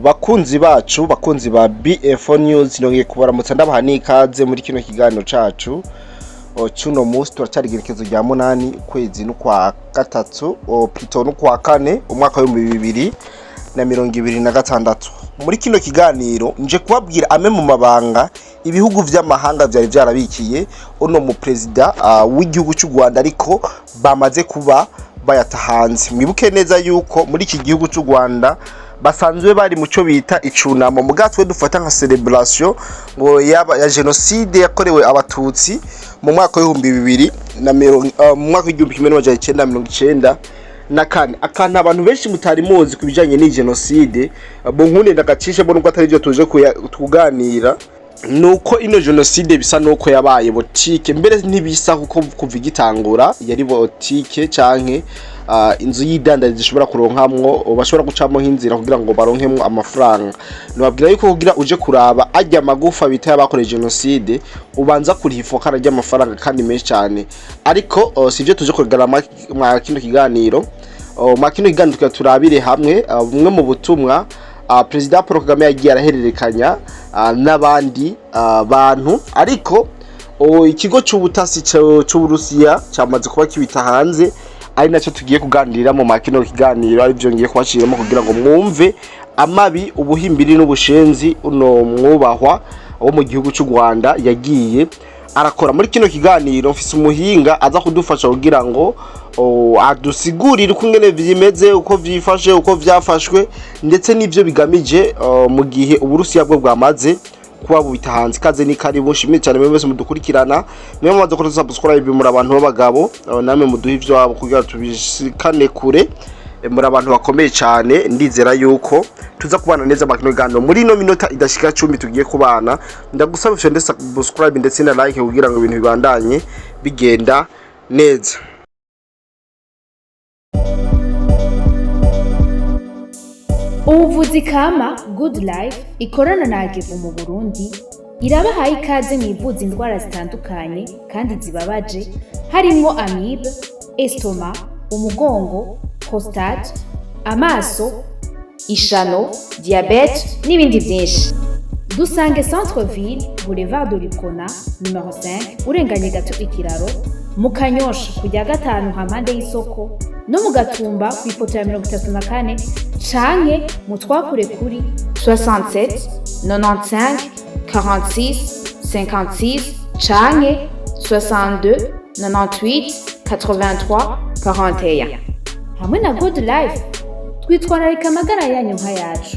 Bakunzi bacu, bakunzi ba BF News, nongeye kubaramutsa, ndabaha n'ikaze muri kino kiganiro cacu cuno munsi. Turacari igerekezo rya 8, ukwezi n'ukwa gatatu, plutôt n'ukwa kane, umwaka w'2026. Muri kino kiganiro nje kubabwira amwe mu mabanga ibihugu vy'amahanga vyari vyarabikiye uno mu perezida w'igihugu c'u Rwanda, ariko bamaze kuba bayata hanze. Mwibuke neza yuko muri iki gihugu c'u Rwanda basanzwe bari mu cyo bita icunamo, mugatwe dufata nka celebration ngo yaba ya genocide yakorewe Abatutsi mu mwaka w'ibihumbi bibiri na mirongo mu mwaka w'1994. Akantu abantu benshi mutari muzi ku bijanye n'iyi genocide, bo nkunde ndagacishe bo, nubwo atari byo tuje kuganira, nuko ino genocide bisa nuko yabaye boutique. Mbere ntibisa, kuko kuva igitangura yari boutique canke inzu y'idandarizo zishobora kuronkamwo, bashobora gucamo nk'inzira kugira ngo baronkemwo amafaranga. Nababwira yuko kugira uje kuraba arya magufa bita y'abakoreye genocide, ubanza kuriha ifokara ry'amafaranga kandi menshi cyane. Ariko sivyo tuje kuganira mwa kino kiganiro. Mwa kino kiganiro tukaba turabire hamwe bumwe mu butumwa Perezida Paul Kagame yagiye arahererekanya n'abandi bantu, ariko ikigo c'ubutasi c'Uburusiya camaze kuba kibita hanze, ari nacyo tugiye kuganirira mu makino kiganiro, ari byo ngiye kubaciramo kugira ngo mwumve amabi, ubuhimbiri n'ubushenzi uno mwubahwa wo mu gihugu c'u Rwanda yagiye arakora. Muri kino kiganiro mfise umuhinga aza kudufasha kugira ngo adusigurire uko ingene vyimeze, uko vyifashe, uko vyafashwe, ndetse n'ivyo bigamije, mu gihe Uburusiya bwo bwamaze kuba bubita hanze. Ikaze ni karibu. Nshimiye cyane mwe mwese mudukurikirana, mwe mumaze kuri subscribe, muri abantu b'abagabo, namwe muduha ivyo wabo kugira tubishikane kure. Muri abantu bakomeye cyane. Ndizera yuko tuza kubana neza mu kino kiganiro. Muri ino minota idashika 10 tugiye kubana, ndagusaba ufyonde subscribe ndetse na like kugira ngo ibintu bibandanye bigenda neza. Ubuvuzi kama Good Life ikorana na Agevu mu Burundi irabahaye ikaze mwivuza indwara zitandukanye kandi zibabaje, harimwo amibe, estomac, umugongo, prostate, amaso, ishano, diabète n'ibindi byinshi. Dusange Centre Ville, Boulevard de l'Uprona numero 5, urenganye gato ikiraro mu Kanyosha, kujya gatanu hampande y'isoko, no mu Gatumba ku ipoto ya 34, canke mu twakure kuri 67 95 46 56 canke 62 98 83 41. Hamwe na Good Life twitwararika amagara yanyu nk'ayacu.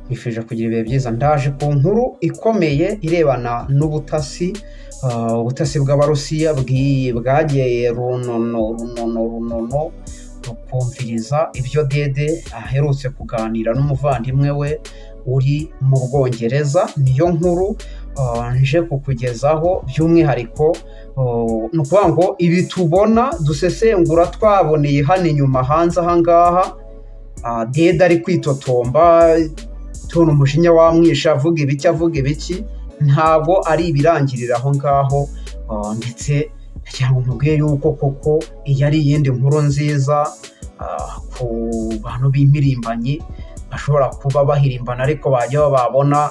Nkwifurije kugira ibihe byiza. Ndaje ku nkuru ikomeye irebana n'ubutasi, ubutasi bw'Abarusiya bwagiye runono runono runono rukumviriza ibyo Dede aherutse kuganira n'umuvandimwe we uri mu Bwongereza. Niyo nkuru nje kukugezaho by'umwihariko. Ni ukuvuga ngo ibi tubona dusesengura twaboneye hano inyuma hanze aha ngaha, Dede ari kwitotomba, tubona umujinya wamwishe, avuga ibiki, avuga ibiki, ntabwo ari ibirangirira aho ngaho. Ndetse ndagira ngo nkubwire yuko koko iyi ari iyindi nkuru nziza ku bantu b'impirimbanyi bashobora kuba bahirimbana, ariko bajya babona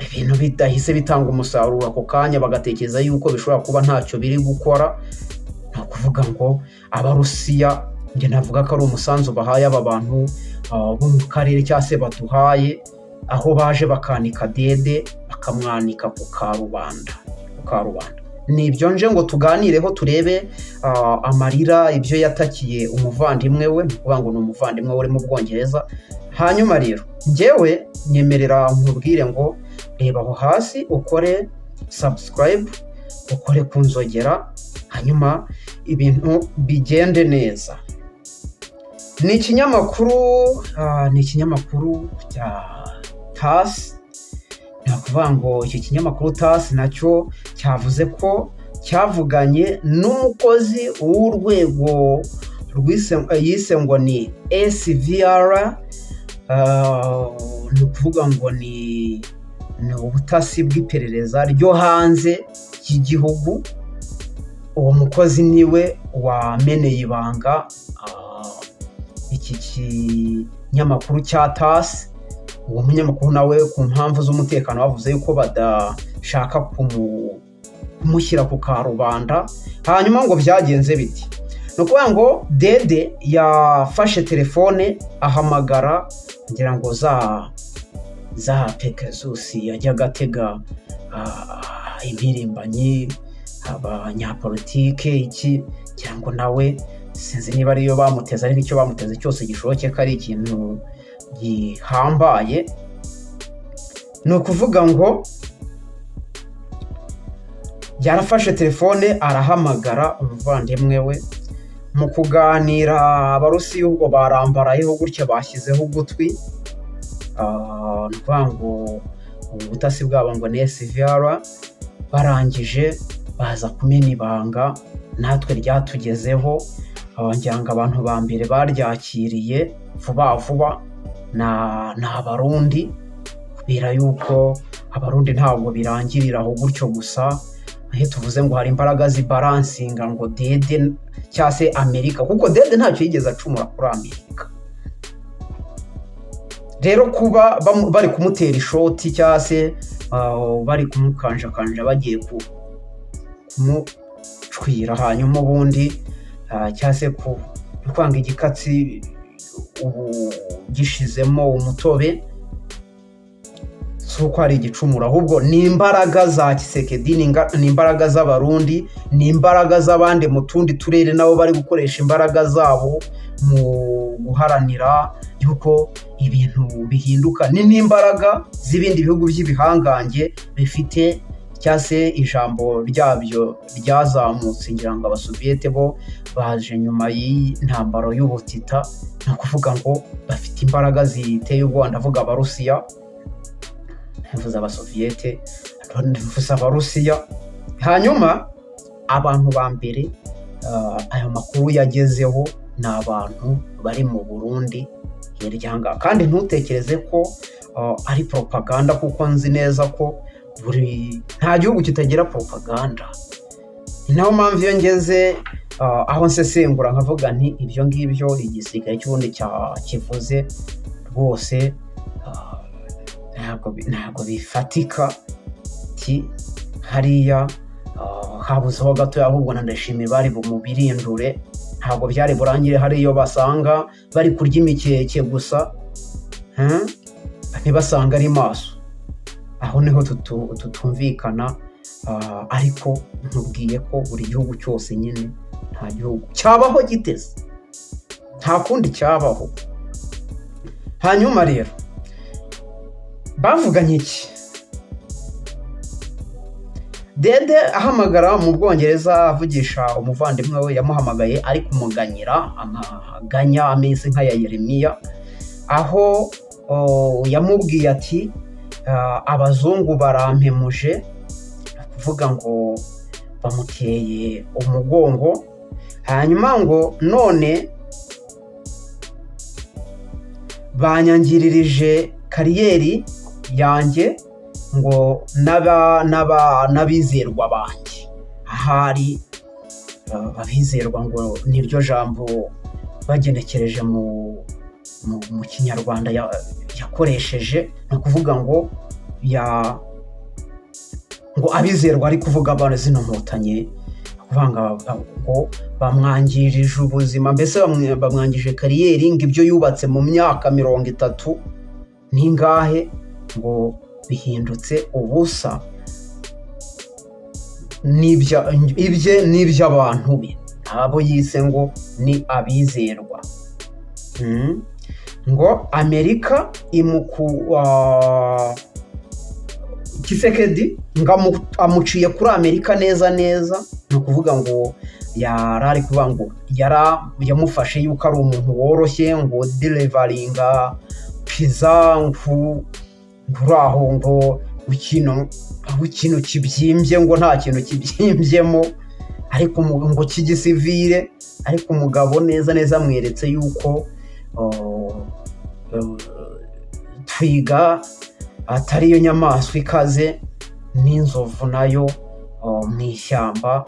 ibintu bidahise bitanga umusaruro ako kanya, bagatekereza yuko bishobora kuba ntacyo biri gukora. Ni ukuvuga ngo Abarusiya, njye navuga ko ari umusanzu bahaye aba bantu bo mu karere cyangwa se baduhaye, aho baje bakanika Dede, bakamwanika ku karubanda, ku karubanda. Ni ibyo nje ngo tuganireho, turebe amarira, ibyo yatakiye umuvandimwe we. Ni ukuvuga ngo ni umuvandimwe we uri mu Bwongereza. Hanyuma rero njyewe nyemerera nkubwire ngo reba aho hasi, ukore subscribe, ukore ku nzogera, hanyuma ibintu bigende neza. Ni ikinyamakuru cya TASS. Ni ukuvuga ngo iki kinyamakuru TASS nacyo cyavuze ko cyavuganye n'umukozi w'urwego yise ngo ni SVR. Ni ukuvuga ngo ni ubutasi bw'iperereza ryo hanze y'igihugu. Uwo mukozi niwe wameneye ibanga. iki kinyamakuru cya TASS. Uwo munyamakuru nawe, ku mpamvu z'umutekano, bavuze yuko badashaka kumushyira ku karubanda. Hanyuma ngo byagenze biti? Ni ukuvuga ngo Dede yafashe telefone ahamagara, ngira ngo za Pegasus yajyaga atega impirimbanyi, abanyapolitike, iki, ngira ngo nawe sinzi niba ariyo bamuteze, ariko icyo bamuteze cyose gishoboke ko ari ikintu gihambaye. Ni ukuvuga ngo yarafashe telefone arahamagara umuvandimwe we. Mu kuganira, Abarusiya ubwo barambarayeho gutya, bashyizeho ugutwi. Ni ukuvuga ngo ubutasi bwabo ngo ni SVR. Barangije baza kumena ibanga, natwe ryatugezeho. Ngira ngo abantu ba mbere baryakiriye vuba vuba ni Abarundi, kubera yuko Abarundi ntabwo birangirira aho gutyo gusa. Iyo tuvuze ngo hari imbaraga zibaransinga ngo Dede cyangwa se Amerika, kuko Dede ntacyo yigeze acumura kuri Amerika. Rero kuba bari kumutera ishoti cyangwa se bari kumukanjakanja, bagiye kumucwira, hanyuma ubundi cyangwa se kwanga igikatsi ubu gishizemo umutobe, si uko hari igicumuro, ahubwo ni imbaraga za Tshisekedi, ni imbaraga z'Abarundi, ni imbaraga z'abandi mu tundi turere, nabo bari gukoresha imbaraga zabo mu guharanira yuko ibintu bihinduka, ni n'imbaraga z'ibindi bihugu by'ibihangange bifite cyangwa se ijambo ryabyo ryazamutse. Ngira ngo Abasoviyete bo baje nyuma y'intambara y'ubutita. Ni ukuvuga ngo bafite imbaraga ziteye ubwoba. Ndavuga Abarusiya, mvuze Abasoviyete, mvuze Abarusiya. Hanyuma abantu ba mbere ayo makuru yagezeho ni abantu bari mu Burundi hirya ngaha. Kandi ntutekereze ko ari propaganda, kuko nzi neza ko buri nta gihugu kitagira propaganda. Ni nayo mpamvu iyo ngeze aho nsesengura nkavuga nti ibyo ngibyo igisirikare cy'ubundi kivuze rwose ntabwo bifatika. Ti hariya habuzeho gatoya, ahubwo na Ndashimiye bari bumubirindure, ntabwo byari burangire. Hariyo basanga bari kurya imikeke gusa, ntibasanga ari maso. Aho niho tutumvikana. Ariko nkubwiye ko buri gihugu cyose nyine, nta gihugu cyabaho giteze, nta kundi cyabaho. Hanyuma rero bavuganye iki? Dede ahamagara mu Bwongereza avugisha umuvandimwe we, yamuhamagaye ari kumuganyira amaganya ameze nk'aya Yeremiya, aho yamubwiye ati: "Abazungu barampemuje," ni ukuvuga ngo bamuteye umugongo. Hanyuma ngo none banyangiririje carrière yanjye, ngo n'abizerwa banjye ahari abizerwa, ngo niryo jambo bagenekereje mu Kinyarwanda yakoresheje. Ni ukuvuga ngo ya ngo abizerwa, ari kuvuga abana zino nkotanyi, kuvuga ngo bamwangirije ubuzima, mbese bamwangije carrière, ngo ibyo yubatse mu myaka 30 n'ingahe ngo bihindutse ubusa, ibye n'iby'abantu be, abo yise ngo ni abizerwa. Ngo Amerika imuku Tshisekedi ngo amuciye kuri Amerika neza neza. Ni ukuvuga ngo yari ari kuvuga ngo yamufashe yuko ari umuntu woroshye, ngo deliveringa pizza, ngo uri aho, ngo aho ikintu kibyimbye, ngo nta kintu kibyimbyemo, ariko ngo cy'igisivire. Ariko umugabo neza neza amweretse yuko twiga atari yo nyamaswa ikaze, n'inzovu nayo mu ishyamba.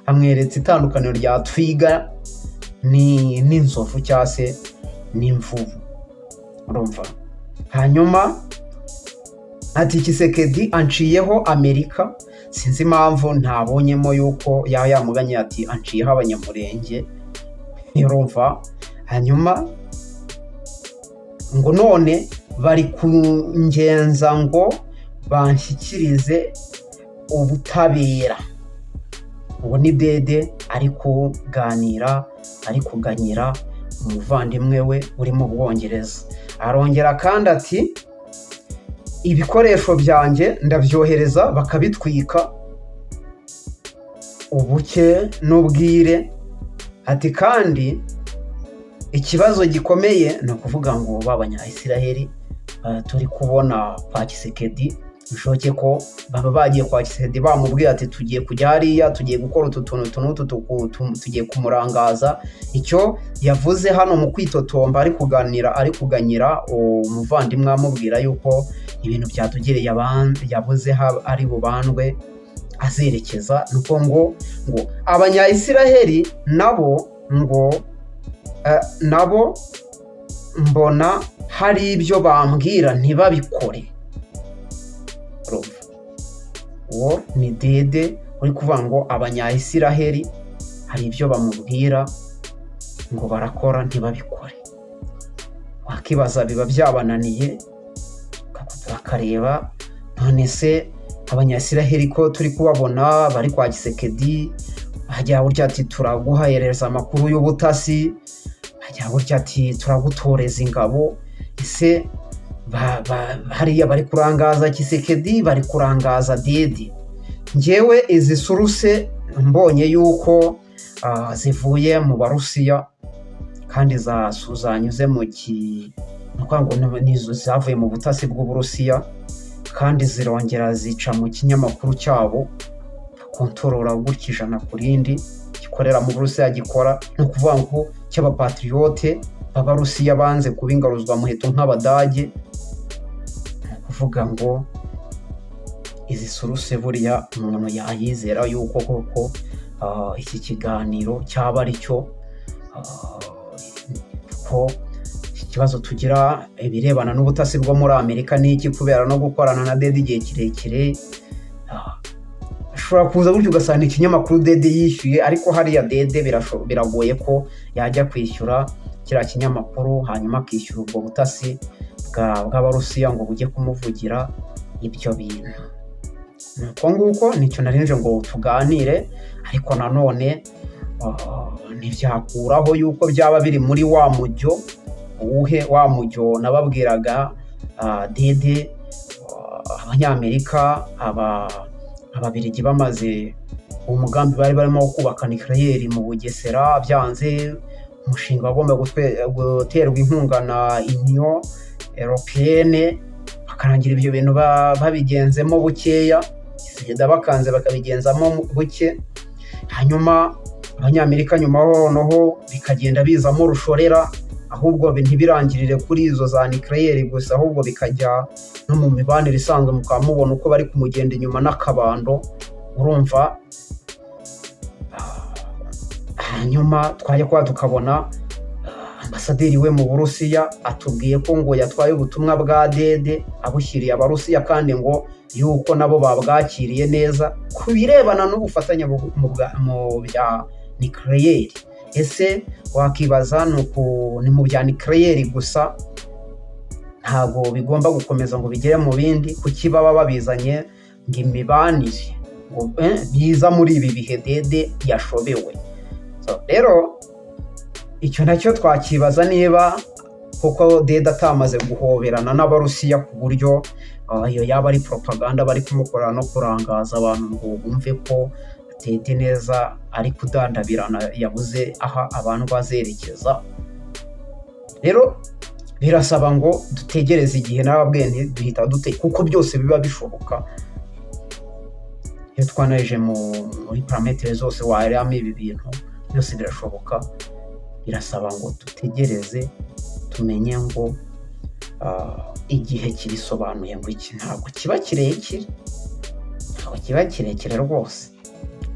Amweretse itandukaniro rya twiga. n'inzovu cyangwa se n'imvubu, urumva. Hanyuma ati Tshisekedi anciyeho Amerika, sinzi impamvu ntabonyemo yuko yaba yamuganye ati anciyeho Abanyamurenge, urumva. Hanyuma ngo none bari kungenza ngo banshyikirize ubutabera. Uwo ni Dede ari kuganira, ari kuganyira umuvandimwe we uri mu Bwongereza. Arongera kandi ati ibikoresho byanjye ndabyohereza bakabitwika, ubuke n'ubwire. Ati kandi ikibazo gikomeye ni ukuvuga ngo b'Abanya-Isiraheli turi kubona kwa Tshisekedi, bishoboke ko baba bagiye kwa Tshisekedi bamubwiye ati tugiye kujya hariya, tugiye gukora utu tuntu utu n'utu, tugiye kumurangaza. Icyo yavuze hano mu kwitotomba, ari kuganira, ari kuganyira umuvandimwe, amubwira yuko ibintu byatugereye yabuze ari bubandwe azerekeza, nuko ngo Abanya-Isiraheli nabo ngo nabo mbona hari ibyo bambwira ntibabikore. Urumva? Uwo ni Dede uri kuvuga ngo Abanya-Isiraheli hari ibyo bamubwira ngo barakora ntibabikore. Wakibaza biba byabananiye, bakareba none se Abanya-Isiraheli ko turi kubabona bari kwa Tshisekedi, hajya burya ati turaguhereza amakuru y'ubutasi, hajya burya ati turagutoreza ingabo. Ese hariya bari kurangaza Tshisekedi, bari kurangaza Dede? Ngewe izi source mbonye yuko zivuye mu Barusiya kandi zanyuze mu ki, ni ukuvuga ngo ni izo zavuye mu butasi bw'Uburusiya, kandi zirongera zica mu kinyamakuru cyabo bakontorora gutya 100%, gikorera mu Burusiya, gikora, ni ukuvuga ngo cy'abapatriyote b'Abarusiya banze kuba ingaruzwamuheto nk'Abadage. Ni ukuvuga ngo izi source buriya umuntu yayizera yuko koko iki kiganiro cyaba ari cyo, ko ikibazo tugira ibirebana n'ubutasi bwo muri Amerika ni iki, kubera no gukorana na Dede igihe kirekire, ashobora kuza gutyo ugasanga ikinyamakuru Dede yishyuye, ariko hariya Dede biragoye ko yajya kwishyura kiriya kinyamakuru hanyuma akishyura ubwo butasi bw'Abarusiya ngo bujye kumuvugira ibyo bintu. Ni uko nguko, nicyo nari nje ngo tuganire, ariko nanone ntibyakuraho yuko byaba biri muri wa mujyo uwuhe, wa mujyo nababwiraga, Dede, Abanyamerika, Ababirigi bamaze umugambi bari barimo wo kubaka nucléaire mu Bugesera byanze, umushinga wagomba guterwa inkunga na Union Européenne, bakarangira ibyo bintu babigenzemo bukeya, Tshisekedi bakanze bakabigenzamo buke. Hanyuma Abanyamerika nyuma noneho bikagenda bizamo rushorera, ahubwo ntibirangirire kuri izo za nucléaire gusa, ahubwo bikajya no mu mibanire isanzwe, mukaba mubona uko bari kumugenda inyuma n'akabando, urumva. Hanyuma twajya kuba tukabona ambasaderi we mu Burusiya atubwiye ko ngo yatwaye ubutumwa bwa Dede abushyiriye Abarusiya, kandi ngo yuko nabo babwakiriye neza ku birebana n'ubufatanye mu bya nucléaire. Ese wakibaza ni mu bya nucléaire gusa, ntabwo bigomba gukomeza ngo bigere mu bindi? Kuki baba babizanye ngo imibanire ngo biza muri ibi bihe Dede yashobewe? So, rero icyo nacyo twakibaza niba kuko Dede atamaze guhoberana n'Abarusiya, ku buryo iyo yaba ari propaganda bari kumukorera no kurangaza abantu ngo bumve ko Dede neza ari kudandabirana, yabuze aho abantu bazerekeza. Rero birasaba ngo dutegereze igihe. Narababwiye nti duhita dute, kuko byose biba bishoboka iyo twanarije muri paramètres zose waramo ibi bintu byose birashoboka. Birasaba ngo dutegereze tumenye ngo igihe kibisobanuye ngo iki. Ntabwo kiba kirekire, ntabwo kiba kirekire rwose.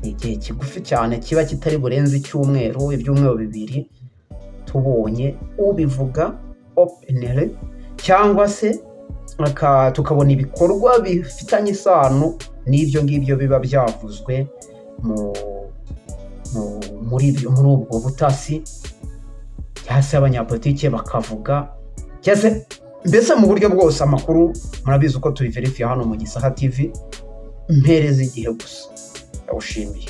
Ni igihe kigufi cyane, kiba kitari burenze icyumweru, ibyumweru 2, tubonye ubivuga openly cyangwa se tukabona ibikorwa bifitanye isano n'ibyo ngibyo biba byavuzwe muri ubwo butasi, cyangwa se abanyapolitike bakavuga, cyangwa se mbese mu buryo bwose. Amakuru murabizi uko tubiverifiye hano mu Gisaha TV. Mpereza igihe gusa, ndawushimiye.